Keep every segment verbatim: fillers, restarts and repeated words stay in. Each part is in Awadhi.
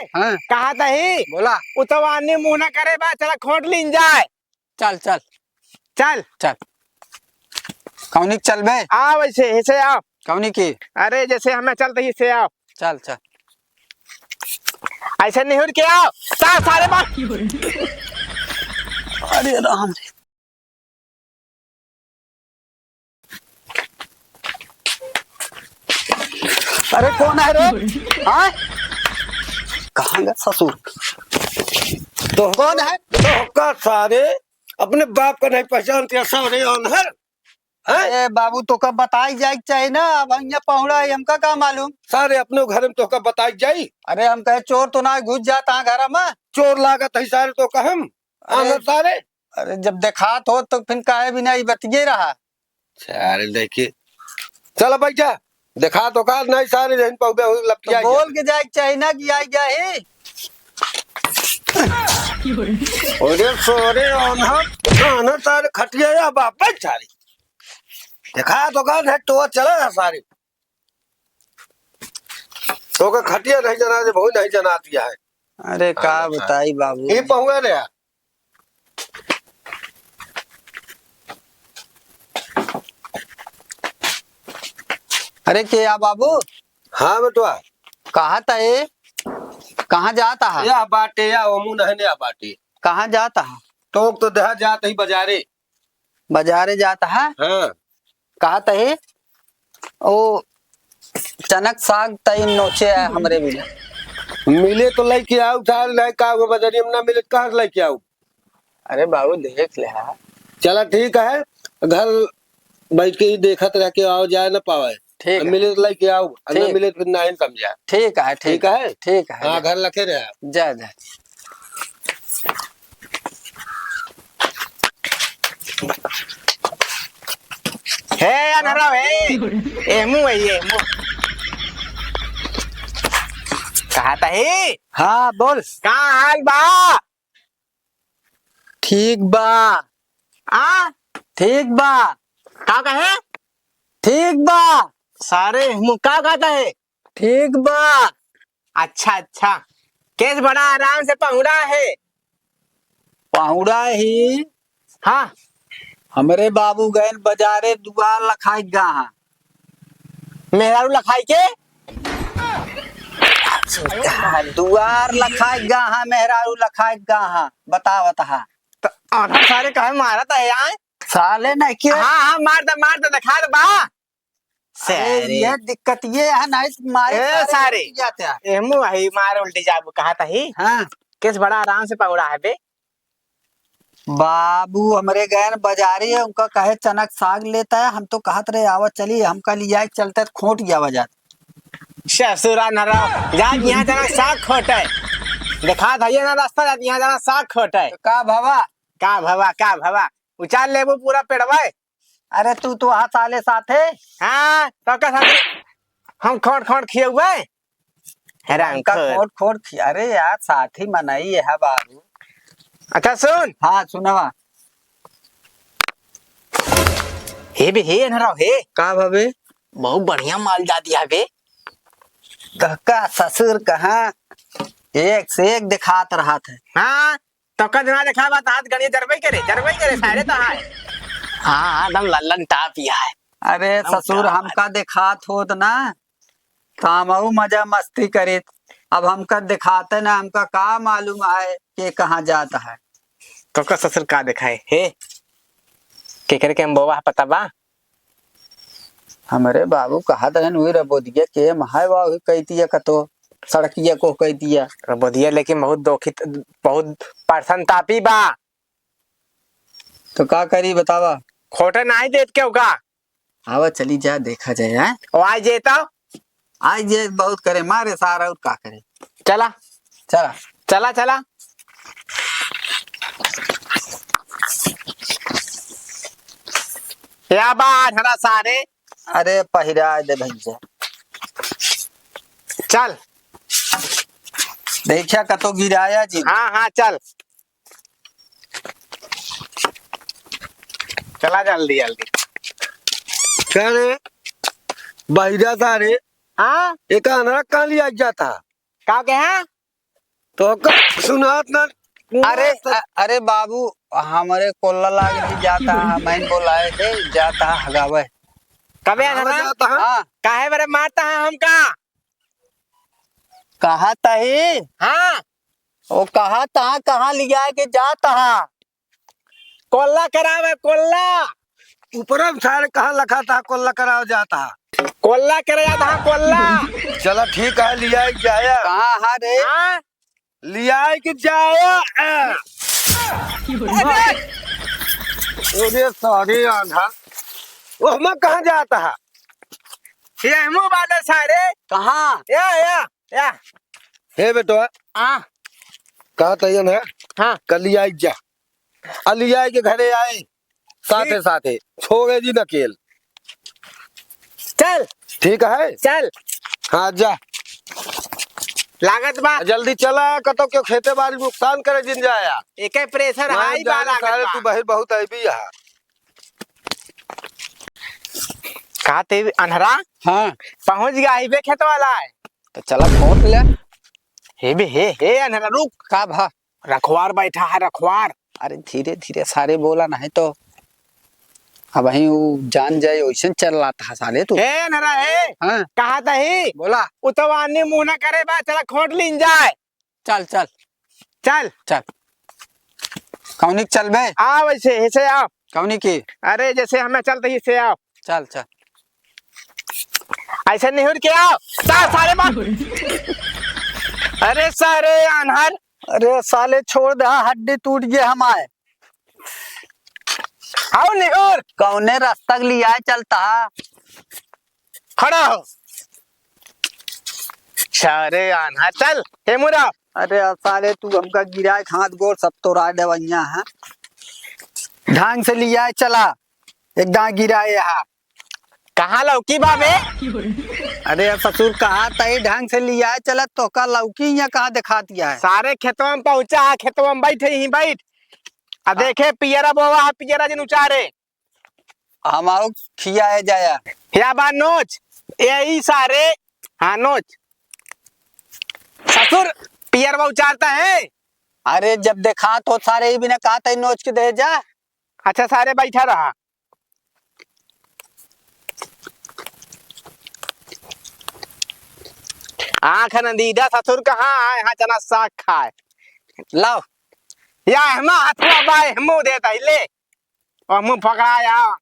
हाँ। कहा तही? बोला। उतवानी मुँह न करे बा, चला खोट लीन जाए। चल, चल। चल। चल। कौनी के चलबे? आ वैसे, ऐसे आओ। कौनी की? अरे जैसे हमें चलते ही से आओ। चल, चल। ऐसे निहुर के आओ। सा-, सारे बात। अरे राम रे। अरे कौन है रे? हाँ? कहाँ गया ससुर? तो कौन है? तो का सारे अपने बाप का नहीं पहचानते, सारे अनहर। हैं? अरे बाबू, तोका बताई जाए के चाही ना, अब हियाँ पहुड़ा है, हमका का मालूम? सारे अपने घर में तोका बताई जाई। अरे हम कहे चोर तो ना घुस जाता है घर में। चोर लागत है सारे तोका हम। अरे, आना सारे। अरे जब देखात हो तो फिर काहे बिना ई बतिये रहा? सारे देखिए, चल बैठा, देखात हो का नहीं सारे, जहन पहुबे हो तो लपटिया बोल गया। के जाए के चाही ना कि आई गया ही। अरे सोरे आना, आना सारे खटिया या बाप बैठ सारे। देखात हो का नहीं तो चला ना सारे। तो का खटिया नहीं जना, बहुत नहीं जनाती है। अरे का हाँ, बताई बाबू। ये पहुआ रे। अरे के या बाबू? हाँ बेटवा। कहाँ था ये? कहाँ जाता है? या बाटे या ओमू नहीं ने या बाटे। कहाँ जाता है? टोक तो देहा जात ही बाजारे। बाजारे जात है? हाँ। कहा तही? ओ चनक साग तई नोचे है हमरे बिना। मिले तो लेके आऊ, सार नहीं का हो, बजरिया में ना मिले, कहाँ से लेके आऊ? अरे बाबू, देख ले हा। चला ठीक है, घर बैठ के ही देखत रह के आओ, जाए ना पावे। ठीक अब है। मिले तो लेके आऊ, अब ना ठीक। मिले तो फिर ना ही समझा। ठीक है, ठीक ठीक है। है? ठीक है। हाँ, घर लखे रहे। जा, जा। हे अनहरा, हे। एमू है, एमू। कहा था, हे? हाँ, बोल। का हाल बा? ठीक बा। आ? ठीक बा। का कहे? ठीक बा। सारे मुँह का कहता है? ठीक बा। अच्छा, अच्छा। केस बड़ा आराम से पहुड़ा है। पहुड़ा ही। हाँ। हमरे बाबू गए बाजारे दुआर लखाई गा हाँ। मेहरारू लखाई के? दुआर लखाई गा हाँ, मेहरारू लखाई गा हाँ, बतावत हा। त आधा सारे काहे मारत है यार? साले नहीं के? हाँ, हाँ, मार दे, मार दे, दिखा दे बा। अरे, सारे। ये दिक्कत ये है, नहीं मारे ए, सारे सारे। उल्टी जाते हैं। एहमू वही मार उल्टी जाबू, कहा था ही। हाँ। केस बड़ा आराम से पहुड़ा है बे। बाबू, हमरे गए न बाजारी है, उनका कहे चनक साग लेता है, हम तो कहत रहे, "आवा चली, हमका लियाए के चलते, खोट गया बाजार।" ससुरा न रहो, जा यहाँ चनक साग खोटे। देखा था ये ना रास्ता, जा यहाँ चनक साग खोटे। तो का भवा? का भवा, का भवा? उचार लेबू पूरा पेड़वा। अरे तू तो आ साले साथे। हाँ, तो का साथे? हम खोट खोट खियौबे? हराम का खोर। खोट खोट खिया, अरे यार, साथी मनई है बाबू। अच्छा सुन। हाँ, सुनवा। हे बे, हे अनहराव, हे। का भवे? बहुत बढ़िया माल जा दिया बे। कह का ससुर कहाँ एक से एक दिखात रहत है। हाँ, तो का दिमाग देखा बात हाथ गणिया जरबे करे, जरबे करे सारे तो हाय। हाँ, हाँ, एकदम लल्लन टाप ही है। अरे एकदम ससुर, टाप हमका है। देखात होत ना, तो हमहू मजा मस्ती करीत। अब हमका देखाते ना, हमका का मालूम है के कहाँ जात है। तो का ससुर का देखाए हे? केकरे के हम बोवा है पता बा? हमरे बाबू कहत रहन, "उही रबोदिया के महाय बा, उही कह दिया कतो, सड़किया को कह दिया।" रबोदिया लेकिन बहुत दोखित, बहुत परसंतापी बा। तो का करी बतावा? खोटे नाही देत केहू का? आवा चली जा, देखा जाए, हैं? ओ आई जे तो? आई जे बहुत करे, मारे सारा और का करे? चला। चला। चला, चला। या बा अनहरा सारे। अरे पहिरा दे भैया। चल। देखा कतो गिराया जी। हाँ, हाँ, चल। चला जल्दी, जल्दी। का रे? बहिरा सारे। हाँ? एका अनहरा कहाँ लिया जाता? का कहे? तो का सुनात ना? अरे, अ-, अरे बाबू, हमरे कोल्ला लाग रही, जाता है, मैं बोलाए थे, जाता है हगावे। कबे हगावे अनहरा? जाता है? हाँ। काहे बरे मारता है हमका? कहा तही? हाँ। वो कहा तहा, कहाँ लिया के जाता है? कोल्ला करावे, कोल्ला। ऊपर में सारे कहाँ लखा था, कोल्ला करावे जाता है। कोल्ला करे जाता है, कोल्ला। चला ठीक है, लिया जाया। कहाँ है रे? हाँ? लिया के जाया। अरे! अरे सारे आधा। वो हम कहाँ जाता है? ये हमू बाटे सारे। कहाँ? या, या, या। हे बेटवा। हाँ। कहा तैयन है? हाँ। कल लिया जा। आ लिया के घरे आए, साथे ठीक। साथे। छोड़े जी नकेल। चल। ठीक है? चल। हाँ, जा। लागत बा। जल्दी चला, कतो क्यों खेते बारी नुकसान करे जिन जाया। एके pressure मैं हाई बा जाने लागत सारे बा। तू बहिर बहुत अइबी यहाँ। का ते अनहरा? हाँ। पहुँच गया ही बे खेत वाला है। तो चला खोट ले। हे बे, हे, हे अनहरा, रुक। का भा? रखवार बैठा है, रखवार। अरे धीरे धीरे सारे बोला, नहीं तो अबहीं उ जान जाए, ओइसन चल रहा था साले तू। ए अनहरा, ए। हाँ। कहा तही? बोला। उतवानी मुँह ना करे बा, चला खोट लीन जाए। चल, चल। चल। चल। कौनी के चल बे? आ वैसे, ऐसे आओ। कौनी की? अरे जैसे हमें चलते ही से आओ। चल, चल। ऐसे निहुर के आओ। सा-, सारे मार। अरे सारे अनहर। अरे साले छोड़ दे, हड्डी टूट गए हमारे। आओ निहुर। कौने रास्ता के लिए आए चलता? खड़ा हो। सारे आना, चल, हे मुरा। अरे साले, तू हमका गिराए, हाथ गोड़ सब तोड़ा देवइया है। ढंग से लिया चला, एकदम गिराए यहाँ। कहाँ लौकी बा बे? अरे ससुर, कहा तही ढंग से लिया चला, तोका लौकी यहाँ कहाँ दिखात है? सारे खेतवा में पहुँचा है, खेतवा में बैठे ही बैठ। आ हाँ। देखे, पियरा बोवा है, पियरा जिन उचारे। हमारो खिया है जाया। या बा नोच, ए ई सारे, हाँ नोच। ससुर, पियर बा उचारता है। अरे जब देखा तो सारे ही बिना कहा तही नोच के दे जा। अच्छा सारे बैठा रहा। आँख न दीदा ससुर कहाँ आए, हाँ चना साग खाए। लाओ। या हमा हथवा बाए हमू देता ही, ले। और मुँह पकड़ाया।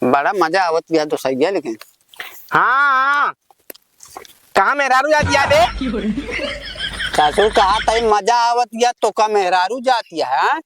बड़ा मजा आवत बिया तो सही है, लेकिन हाँ, हाँ। कहाँ मेहरारू जाती है बे? सासू कहा तही मजा आवत बिया तो का मेहरारू जाती है, हाँ?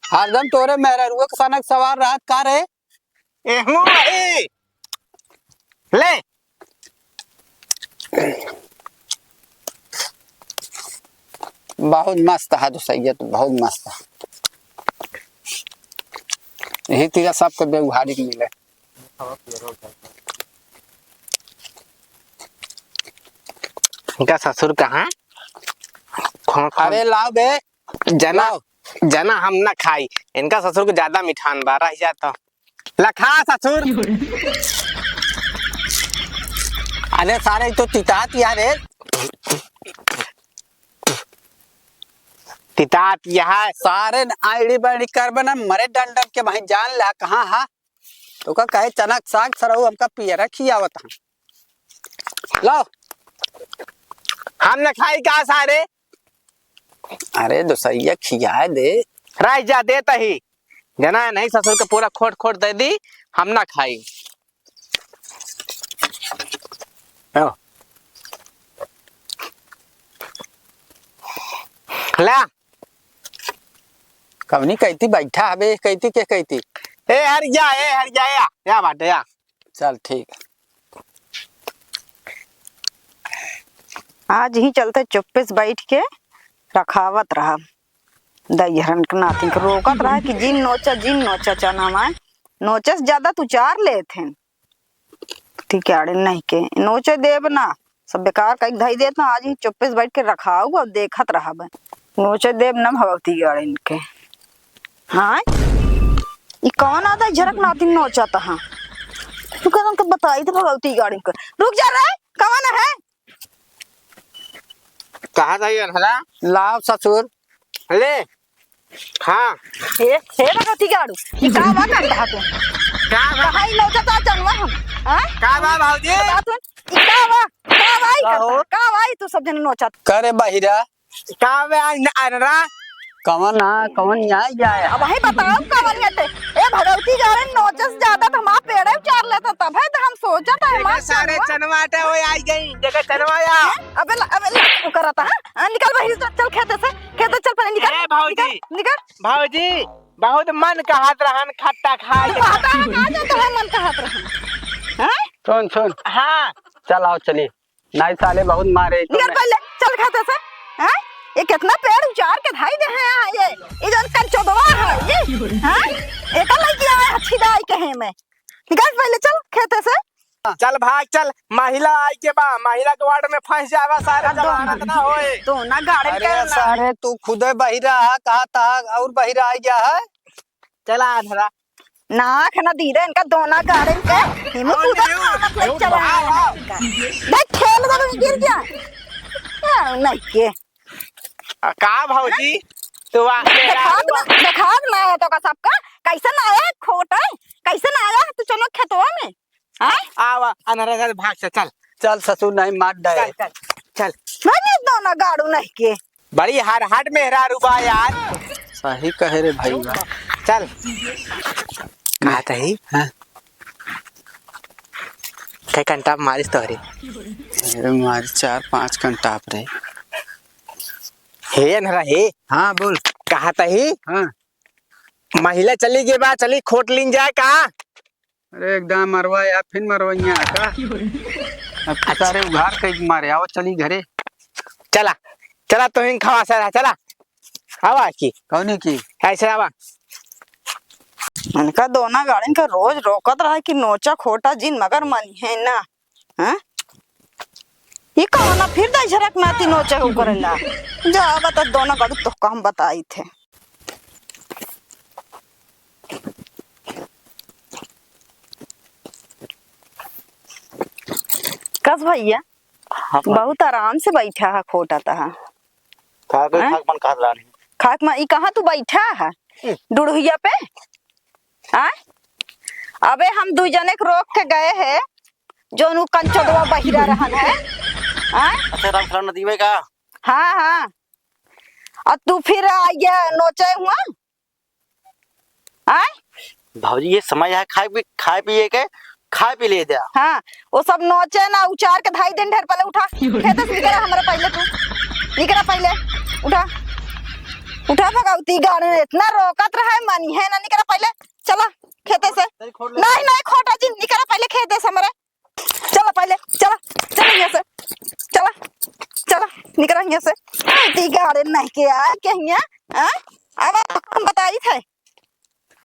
हरदम तोरे मेहरारू के सनक सवार रहत का रे? एहू रही। ले। बहुत मस्त है तो सही है, तो बहुत मस्त है। यही तीजा सबके व्यवहारिक मिले। इनका ससुर कहाँ? खो-, खो-, अरे लाओ बे। जना, लाओ। जना हम ना खाई, इनका ससुर को ज्यादा मिठान बा, रह जा तो। लखा ससुर। अरे सारे तो तितात यार है। तितात यह है। सारे न आईडी बाईडी करबे ना, मरे डंडन के भाई जान ला कहाँ हा। तो का कहे चनक साग सरऊ हमका पियरा खियावत हा। लाओ। हम न खाई का सारे? अरे दोसैया खियाए दे। राय जा देत ही। जना नहीं ससुर के पूरा खोट खोट दे दी, हम ना खाई। आओ। ला। कवनी कहती बैठा हबे, कहती के कहती? ए हरिया, ए हरिया, या, या बाटे, या। चल ठीक। आज ही चलते चुप्पे से बैठ के रखावत रहा। दइहरन के नातिन के रोकत रहा कि जिन नोचा, जिन नोचा चना माय। नोचे से ज्यादा तू चार लेत हैं। ठीक है, अड़े नहीं के नोचे देब ना, सब बेकार कइके धई देत ना। आज ही चुप्पे से बैठ के रखाऊ और देखत रहब। नोचे देब ना भगवती गाड़िन के। हाँ, ई कौन आता है झरक नातिन नोचत हाँ? तू कौन के बताई तो भगवती गाड़ी को। रुक जा रे, कौन है? कहाँ जाई अनहरा? लाव ससुर। ले। हाँ। हे, हे भगवती गाड़ू, ये का बा करत हा तू? का बा? कहाँ ई नौचत आ चलवा हम? हाँ? का बा भौजी? बता तू, ई का बा? का बा ई का करत हो? हा? का बा ई तू सब जन नौचत? करे बहिरा। का बे आज न-, अनरा? कवन आ, कवन आ जाए? अब वही बताओ कवन लेते। ए भगवती गाड़े नौचस ज्यादा तो हमार पेड़े उचार लेता, तब है तो हम सोचत है देखा हमार सारे चनवा। चनवाटे वो आई गई, देखा चनवा या। हैं? अबे ला, अबे ला, वो करता है। आ, निकल बहिरी तो, चल खेते से, खेते चल पहले निकल। ए भौजी। निकल, निकल। भौजी, बहुत मन कहत रहन खट्टा खाए के। कहता है, कहाँ जाता है मन कहत रहन? हैं? सुन, सुन। हाँ। चल आओ, चली। नहीं साले, बहुत मारे तो नहीं, मैं पहले चल खेते से। हैं? ये कितना पेड़ उचार के धाई दे हैं यहाँ ये। ये जौन कंचोदवा है ये। हैं? एकर लइकी आवे है छिदाई के है मैं। निकल पहले चल खेते से। चल भाग चल, महिला आई के बा, महिला के वार्ड में फंस जावा सारे, आ, जब दोना, आनंद ना होए। दोना गाड़न अरे के ना। सारे, तू खुदे बहिरा हा, कहा था और बहिरा आ गया है। चला अनहरा। नाक ना दीदा इनका दोना गाड़न के, हिमू और कूदा नहीं, खाना पे रुक, चला आओ, आओ। इनका। देख खेल दे, गिर जा। क्या नहीं के। आ, का भौजी? तू आ, देखात ना, देखात ना है तो का सबका? कैसे ना आया खोटा? कैसे ना आया तू चलो खेतवा में? हाँ? आवा, अनहरा घर भाग से, चल। चल ससुर, नहीं मार डाए। चल, चल, चल। नहीं, नहीं, दोना गाड़ू नहीं के। बड़ी हरहट मेहरारू बा यार। सही कहे रे भाई बा। चल। कहत ही? हाँ। कै कंटाप मारिस तोहरे? अरे मार चार पाँच कंटाप रे। हे अनहरा हे। हाँ बोल। कहत ही? हाँ। महिला चली गई बा, चली खोट लीन जाए का? अरे एकदम मरवा या फिर मरवैया का। अब तो सारे उघार कई मारे, आओ चली घरे। चला, चला तोहिन खवा सारा, चला। आवा की। कौन की? ऐसे आवा। इनका दोना गाड़िन का रोज रोकत रहा कि नोचा खोटा जिन मगर मनी है ना। हैं? ई कौन फिर दई झरक नाती नोचे हो करेला। जा बता दोना गाड़ू तो हम बताई थे। कस भैया, हाँ, हाँ। बहुत आराम से बैठा है, खोटा तहा। का कोई हैं? खाक मन कहत रहनी। खाक मन, ई कहाँ तू बैठा है? हम्म। डुढ़ुइया पे? आय? अबे हम दू जने के रोक के गए हैं, जोन उ कंचोदवा बहिरा रहन है। आय? अच्छा, राम खिलावन नदी में का? हाँ, हाँ। और तू फिर आ गया नोचे हुआ? आय? भौजी, ये समय है खाए पी, खाए पिए के, खाए पी ले द्या। हाँ, वो सब नोचे ना उचार के धाई दिन ढेर पहले उठा। खेते से निकरा हमरे पहले तू। निकरा पहले। उठा। उठा भगवती गाड़ी में इतना रोकत रहे, मानी है ना, निकरा पहले। चला, खेते से। नहीं, नहीं, खोटा जी, निकरा पहले खेते से हमरे। चला पहले, चला, चला यहाँ से। चला, चला, निकरा यहाँ से। भगवती गाड़ी नहीं के आए के हियाँ, हाँ? अब हम बताई थे।